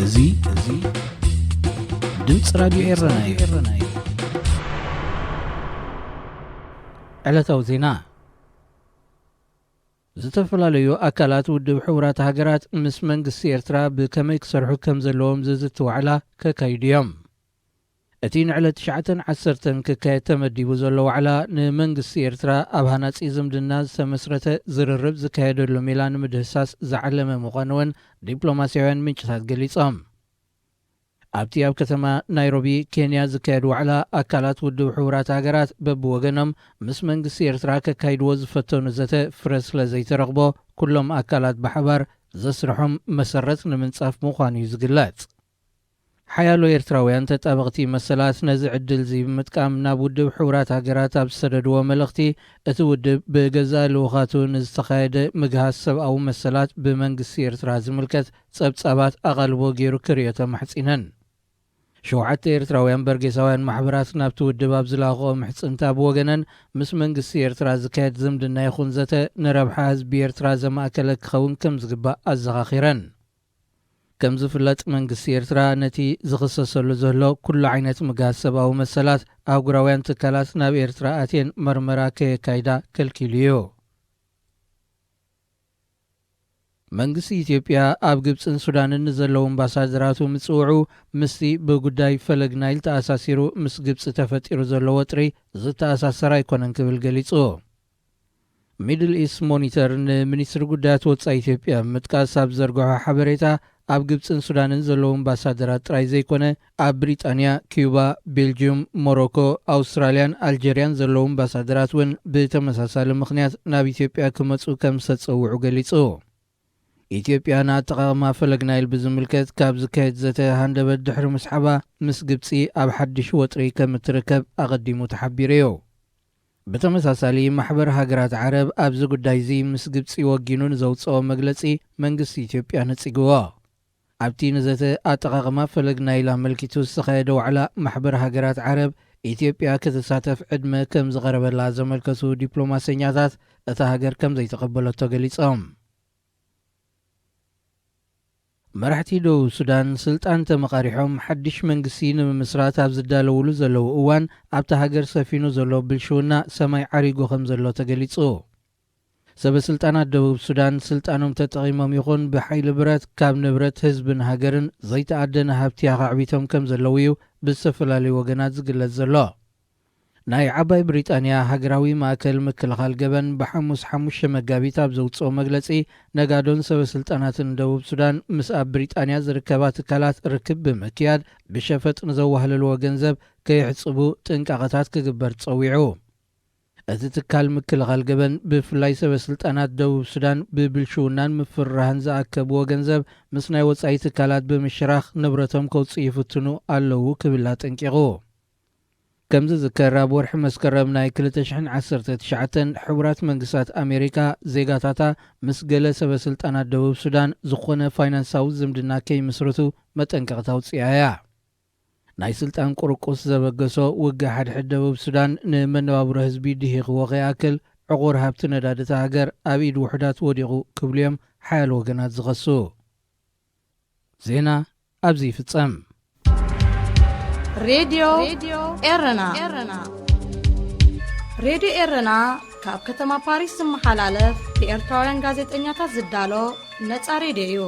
እዚ እዚ ድምፂ ራዲዮ ኤረና እዩ። ዕለታዊ ዜና። ዝተፈላለዩ ኣካላት ውድብ ሕቡራት ሃገራት ምስ መንግስቲ ኤርትራ ብከመይ ክሰርሑ ከም ዘለዎም ዝዝቲ ዋዕላ ከካይዱ እዮም። እቲ ንዕለት ትሽዓተን ዓሰርተን ክካየድ ተመዲቡ ዘሎ ዋዕላ፣ ንመንግስቲ ኤርትራ ኣብ ሃናጺ ዝምድና ዝተመስረተ ዝርርብ ዝካየደሉ ሜላ ንምድህሳስ ዝዓለመ ምዃኑ እውን ዲፕሎማስያውያን ምንጭታት ገሊጾም። ኣብቲ ኣብ ከተማ ናይሮቢ ኬንያ ዝካየድ ዋዕላ፣ ኣካላት ውድብ ሕቡራት ሃገራት በብወገኖም ምስ መንግስቲ ኤርትራ ከካይድዎ ዝፈተኑ ዘተ ፍረ ስለ ዘይተረኽቦ፣ ኩሎም ኣካላት ብሓባር ዘስርሖም መሰረት ንምንጻፍ ምዃኑ እዩ ዝግለጽ። ሓያሎ ኤርትራውያን ተጣበቕቲ መሰላት ነዚ ዕድል እዚ ብምጥቃም ናብ ውድብ ሕቡራት ሃገራት ኣብ ዝሰደድዎ መልእኽቲ፣ እቲ ውድብ ብገዛእ ልኡኻቱ ንዝተኻየደ ምግሃስ ሰብኣዊ መሰላት ብመንግስቲ ኤርትራ ዝምልከት ጸብጻባት ኣቓልቦ ገይሩ ክርእዮ ተማሕጺነን። ሸውዓተ ኤርትራውያን በርጌሳውያን ማሕበራት ናብቲ ውድብ ኣብ ዝለኣኽኦ ምሕጽንታ ብወገነን፣ ምስ መንግስቲ ኤርትራ ዝካየድ ዝምድና ይኹን ዘተ ንረብሓ ህዝቢ ኤርትራ ዘማእከለ ክኸውን ከም ዝግባእ ኣዘኻኺረን። ከም ዝፍለጥ፣ መንግስቲ ኤርትራ ነቲ ዝኽሰሰሉ ዘሎ ኩሉ ዓይነት ምግሃስ ሰብኣዊ መሰላት ኣህጉራውያን ትካላት ናብ ኤርትራ ኣትየን መርመራ ከየካይዳ ከልኪሉ እዩ። መንግስቲ ኢትዮጵያ ኣብ ግብጽን ሱዳንን ንዘለዉ ኣምባሳደራቱ ምጽውዑ፣ ምስቲ ብጉዳይ ፈለግ ናይል ተኣሳሲሩ ምስ ግብጺ ተፈጢሩ ዘሎ ወጥሪ ዝተኣሳሰር ኣይኮነን ክብል ገሊጹ። ሚድል ኢስት ሞኒተር ንሚኒስትሪ ጉዳያት ወጻኢ ኢትዮጵያ ብምጥቃስ ኣብ ዘርግሖ ሓበሬታ፣ ኣብ ግብጽን ሱዳንን ዘለዉ ኣምባሳደራት ጥራይ ዘይኮነ፣ ኣብ ብሪጣንያ፣ ኪዩባ፣ ቤልጅዩም፣ ሞሮኮ፣ ኣውስትራልያን ኣልጀርያን ዘለዉ ኣምባሳደራት እውን ብተመሳሳሊ ምኽንያት ናብ ኢትዮጵያ ክመጹ ከም ዝተጸውዑ ገሊጹ። ኢትዮጵያ ንኣጠቓቕማ ፈለግ ናይል ብዝምልከት ካብ ዝካየድ ዘተ ሃንደበት ድሕሪ ምስሓባ፣ ምስ ግብጺ ኣብ ሓድሽ ወጥሪ ከም እትርከብ ኣቐዲሙ ተሓቢሩ እዩ። ብተመሳሳሊ፣ ማሕበር ሃገራት ዓረብ ኣብዚ ጉዳይ እዚ ምስ ግብጺ ወጊኑ ንዘውጽኦ መግለጺ መንግስቲ ኢትዮጵያ ነጺግዎ። ኣብቲ ንዘተ ኣጠቓቕማ ፈለግ ናይል ኣመልኪቱ ዝተኻየደ ዋዕላ ማሕበር ሃገራት ዓረብ፣ ኢትዮጵያ ክትሳተፍ ዕድመ ከም ዝቐረበላ ዘመልከቱ ዲፕሎማሰኛታት፣ እታ ሃገር ከም ዘይተቐበለቶ ገሊጾም። መራሕቲ ደቡብ ሱዳን ስልጣን ተመቓሪሖም ሓድሽ መንግስቲ ንምምስራት ኣብ ዝዳለውሉ ዘለዉ እዋን፣ ኣብታ ሃገር ሰፊኑ ዘሎ ብልሽውና ሰማይ ዓሪጉ ከም ዘሎ ተገሊጹ። ሰበ ስልጣናት ደቡብ ሱዳን ስልጣኖም ተጠቒሞም ይኹን ብሓይሊ ብረት ካብ ንብረት ህዝብን ሃገርን ዘይተኣደነ ሃብቲ ኣኻዕቢቶም ከም ዘለዉ እዩ ብዝተፈላለዩ ወገናት ዝግለጽ ዘሎ። ናይ ዓባይ ብሪጣንያ ሃገራዊ ማእከል ምክልኻል ገበን ብሓሙስ ሓሙሽተ መጋቢት ኣብ ዘውጽኦ መግለጺ፣ ነጋዶን ሰበ ስልጣናትን ደቡብ ሱዳን ምስ ኣብ ብሪጣንያ ዝርከባ ትካላት ርክብ ብምክያድ፣ ብሸፈጥ ንዘዋህለልዎ ገንዘብ ከየሕጽቡ ጥንቃቐታት ክግበር ጸዊዑ። እቲ ትካል ምክልኻል ገበን፣ ብፍላይ ሰበ ስልጣናት ደቡብ ሱዳን ብብልሽውናን ምፍርራህን ዝኣከብዎ ገንዘብ ምስ ናይ ወጻኢ ትካላት ብምሽራኽ ንብረቶም ከውጽኡ ይፍትኑ ኣለዉ ክብል ኣጠንቂቑ። ከም ዝዝከር፣ ኣብ ወርሒ መስከረም ናይ ክልተ ሽሕን ዓሰርተ ትሽዓተን፣ ሕቡራት መንግስታት ኣሜሪካ ዜጋታታ ምስ ገለ ሰበ ስልጣናት ደቡብ ሱዳን ዝኾነ ፋይናንሳዊ ዝምድና ከይምስርቱ መጠንቀቕታ ኣውጺኣ እያ። ናይ ስልጣን ቁርቁስ ዘበገሶ ውግእ ሓድሕድ ደቡብ ሱዳን፣ ንመነባብሮ ህዝቢ ድሂኽዎ ከይኣክል፣ ዕቑር ሃብቲ ነዳዲ እታ ሃገር ኣብ ኢድ ውሑዳት ወዲቑ ክብሉ እዮም ሓያሎ ወገናት ዝኸሱ። ዜና ኣብዚ ይፍጸም። ሬድዮ ኤረና። ሬድዮ ኤረና ካብ ከተማ ፓሪስ ዝመሓላለፍ ብኤርትራውያን ጋዜጠኛታት ዝዳሎ ነጻ ሬድዮ እዩ።